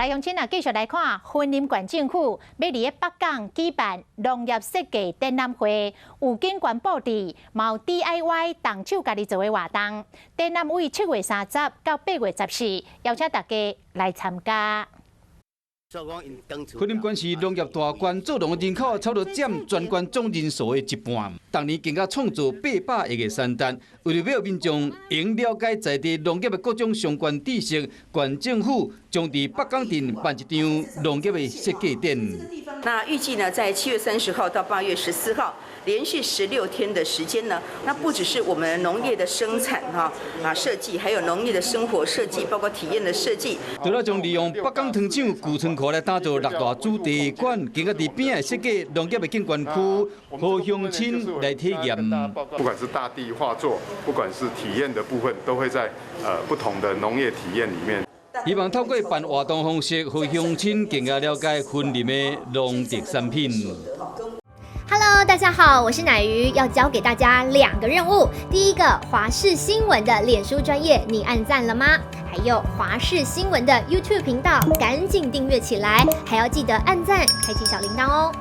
來鄉親啊，繼續來看，雲林縣政府欲佇咧北港舉辦農業設計展覽會，有景觀佈置，嘛有 DIY 動手家己做的活動。展覽為7月30到8月14，邀請大家來參加。雲林縣是農業大縣，做農的人口差不多佔全縣總人數的一半。逐年更加創造800億的產值。為了欲予民眾會了解在地農業的各種相關知識，縣政府將佇北港鎮辦一場農業的設計展。那預計呢，在7月30號到8月14號，連續16天的時間呢，那不只是我們農業的生產哈啊設計，還有農業的生活設計，包括體驗的設計。除了將利用北港糖廠舊倉庫來打造六大主題館，更加佇邊仔設計農業的景觀區，予鄉親來體驗。不管是大地畫作，不管是體驗的部分，都會在不同的農業體驗裡面。希望透過辦活動方式，予鄉親更加了解雲林的農特產品。 Hello，大家好，我是乃瑜，要交給大家兩個任務。第一個，華視新聞的臉書專頁，你按讚了嗎？還有華視新聞的 YouTube 頻道，趕緊訂閱起來，還要記得按讚，開啟小鈴鐺哦。